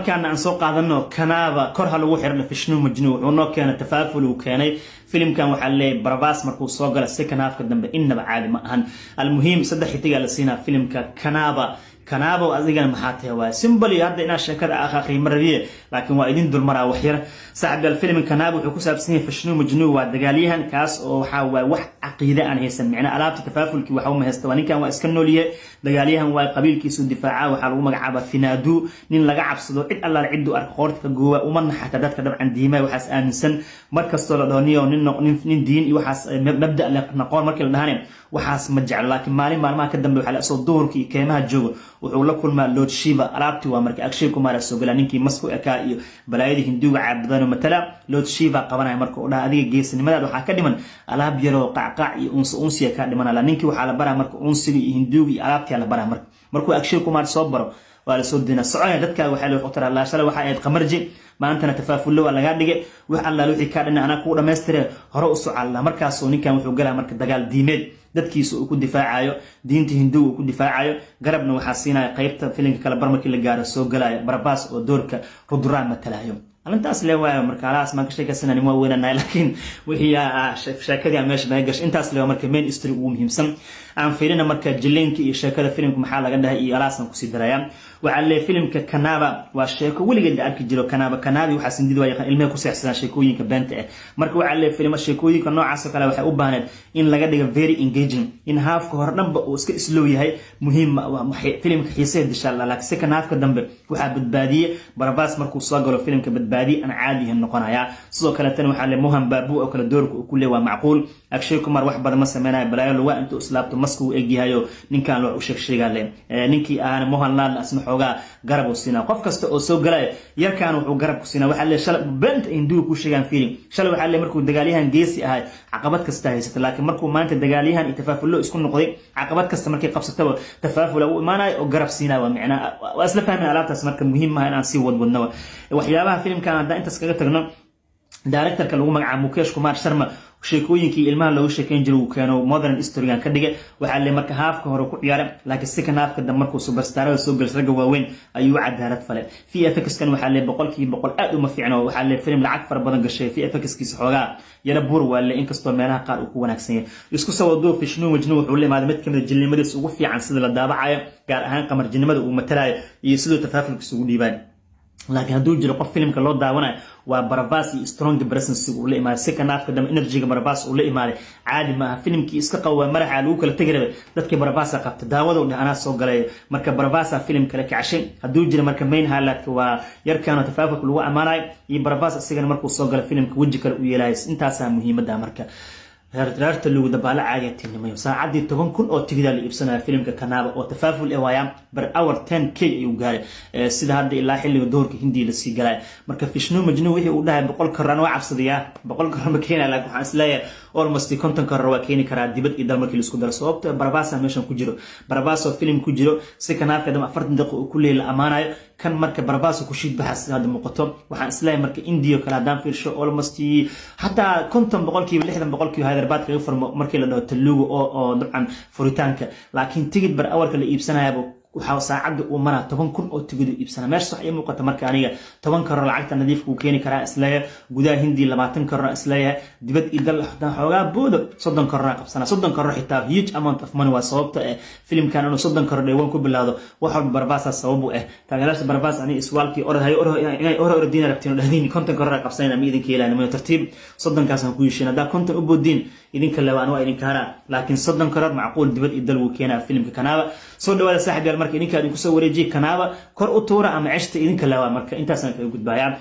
Markaana aan soo qaadano Kanaaba, kor ha lagu xirno. Vishnu Majnu wuxuu noo keenay tafaaful uu keenay filimkan. Waxaa leeyahay Prabhas markuu soo gala second halfka dambe innaba caadi ma ahan. Almuhiim, saddex xidigaa la siinaa filimka Kanaaba. Kanaabo adigana maxaa tahay? Waay simple hadda inaa sheekada akhaakhiy ma rabiye, laakiin waa idin dulmaraa waxyar. Saaxiib, filimka Kanaabo wuxuu ku saabsan yahay Vishnu Majnu, waa dagaalyahan kaas oo waxaa waay wax caqiide aan haysan, micna alaabta tafaafulkii waxa uma haysta. Waa ninkan, waa iska noolyahay, dagaalyahan waa, qabiilkiisu difaaca. Waxaa lagu magacaabaa Finaadu, nin laga cabsado, cid allaale cidduu arka qoorta ka goowa, uma naxata dadka dabcan diimaha waxaas aaminsan. Mar kastoo la dhaho niyo nin diin iyo waxaas mabda leh noqon markii la dhahane, waxaas ma jeclo. Laakiin maalin maalmaha ka dambe waxaa la soo duhurka iyo keemaha joogo wuxuu la kulmaa Lord Shiva. Alaabtii waa marka Akshay Kumar soo gala, ninkii masku ekaa iyo balaayadii Hinduuga caabudan matala. Lord Shiva qabanaya marka uu dhaha: "Adiga geesinimadaad waxaa ka dhiman alaab yaroo qacqac iyo unsi unsiya kaa dhiman." Ninkii waxaa la baraa marka unsiga iyo Hinduuga iyo alaabtii la baraa. Marka markuu Akshay Kumar soo baro, waa la soo dina soconaya. Dadka waxaa la taraa laashala waxaa ahayd qamarji, maantana tafaafullo waa lagaa dhigay. Wax allaale wixii kaa dhina anaa kuu dhammaystire, hore u socalla. Markaasuu ninkan wuxuu galaa marka dagaal diimeed dadkiisa uu ku difaacayo, diinta Hinduga uu ku difaacayo. Garabna waxaa siinaya qaybta filimka kale bar markii la gaaro soo galayo Prabhas oo doorka Rudra matalayo. Arrintaas le waayo. Marka alahaas maan ka sheekaysana, nima weynanahay, laakiin wixii sheekadii meesha naga gashay intaas le. Marka main story ugu muhiimsan aan fiirina, marka jileenka iyo sheekada filimka maxaa laga dhahay iyo alahaasaan kusii daraya. Waxaa leeyahay filimka Kanaaba waa sheeko weligeed la arki jiro. Kanaaba kanaabi waxaa sindida waa yaqaan, ilmaha ku seexsadaan sheekooyinka beenta ah. Marka waxaa leeyahay filima sheekooyinka noocaas oo kale waxay u baahneed in laga dhigo very engaging. In halfka hore dhanba uu iska slow yahay muhiim filimka xiisaha dishaa, laakiin second halfka dambe waxaa badbaadiyey Prabhas. Markuu soo galo filimka, badbaadiye aan caadihin noqonaya. Sidoo kale tan waxaa le Mohan Babu oo kale doorka uu ku leeyahay waa macquul. Akshay Kumar wax badan ma sameynayo, balaayo lugaa intuu islaabto maska uu egyahayo ninkan loo u sheeg sheegaa le. Ninkii ahaana Mohan Lal asna xoogaa garab uu siinaa. Qof kasta oo soo galaya yarkan wuxuu garab ku siinaa. Waxaa le shalay beenta Hinduga ku sheegaan filim shalay. Waxaa le markuu dagaalyahan geesi ahay caqabad kasta haysata, laakiin markuu maanta dagaalyahan iyo tafaafullo isku noqday, caqabad kasta markay qabsataba tafaafula u imaanayo oo garab siinaya. Waa micnaa waa isla fahmay alaabtaas. Marka muhiim maaha inaan sii wadwadnaba waxyaabaha filimkan. Haddaan intaas kaga tagno, directorka lagu magacaabo Mukesh Kumar Sharma sheekooyinkii ilmaha loogu sheekeyn jiray uu keeno, modern storygan ka dhigay. Waxaa le marka halfka hore ku ciyaaray, laakiin second halfka dambe markuu superstarada soo gelis, ragga waaweyn ayuu cadaalad falay. VFX kan waxaa le 100% aad uma fiicno. Waxaa le film lacag fara badan gashay, VFX kiisa xoogaa yara buur waa le, inkastoo meelaha qaar uu ku wanaagsan yahay. Isku soo waduu, Vishnu Majnu wuxuu la imaaday mid kamid jilnimadiisa ugu fiican sida la daabacayo, gaar ahaan qamarjinimada uu matalayo iyo siduu tafaafulkiisa ugu dhiibayo. Laakiin hadduu jiro qof filimka loo daawanayo, waa Prabhas iyo strong presence uu la imaaday. Second halfka dambe energyga Prabhas uu la imaaday caadi maaha. Filimkii iska qawaa maraxa lagu kala tegi rabay, dadkii Prabhasa qabta daawada dheh anaa soo galay. Marka Prabhasa filim kale kacshay. Hadduu jiro marka main highlightka waa yarkaano tafaafulka lagu ammaanayo iyo Prabhas isagana markuu soo galo filimka weji kale u yeelayo. Intaasaa muhiimadda. Marka reerta lagu dabaalo caadiya tinimayo, saacadii 10,000 oo tigida la iibsanaya filimka Kanaaba oo tafaaful eh waaya. Per hour 10K ayuu gaaray sida hadda ilaa xilliga doorka Hindiya lasii galay. Marka Vishnu Majnu wixii uu dhahay 100 crore waa cabsadayaa, 100 crore ma keenaya, laakiin waxaan isleeyahay almost 50 crore waa keeni karaa dibad iyo dal markii laisku daro, sababto Prabhasa meeshan ku jiro. Prabhas oo film ku jiro, second halfka dama 40 daqiiqo uu ku leeyahay la amaanayo kan. Marka Prabhas ku shiid baxa sida hadda muuqato. Waxaan isleeyahay marka India kale haddaan fiirsho, almost hataa 50%, 60% Hyderabad kaga furmo markii la dhaho Telugu oo dabcan furitaanka. Laakiin tigid per hourka la iibsanayaba waxaa saacadda uu maraa 10,000 oo tigidu iibsana. Meeshaas wax ii muuqata marka aniga 10 crore lacagta nadiifka uu keeni karaa isleeyahay. Gudaha Hindi 20 crore isleeyahay, dibad iyo dal haddaan xoogaa boodo 30 crore qabsana. 30 crore xitaa huge amount of money waa, sababta eh filimkan inuu 30 crore dheewaan ku bilaawdo wax walba Prabhasa sabab u ah. Taageerayaasha Prabhas, ani iswaalkii orod hayo orod inay oro orodiina rabtiin oo dhahdiin 50 crore qabsanayna, ma idinka yeelaan mayo. Tartiib 30-kaasaan ku heshiin. Haddaa 50 u boodiin idinka lewa, waa idinka haraa, laakiin 30 crore macquul dibad iyo dal wuu keenaa filimka Kanaaba. Soo dhawaada saaxib yaal. Marka idinka idinku soo wareejiyay Kanaaba, kor u tuura ama ceshta, idinka lewa. Marka intaasaan kaga gudbayaa.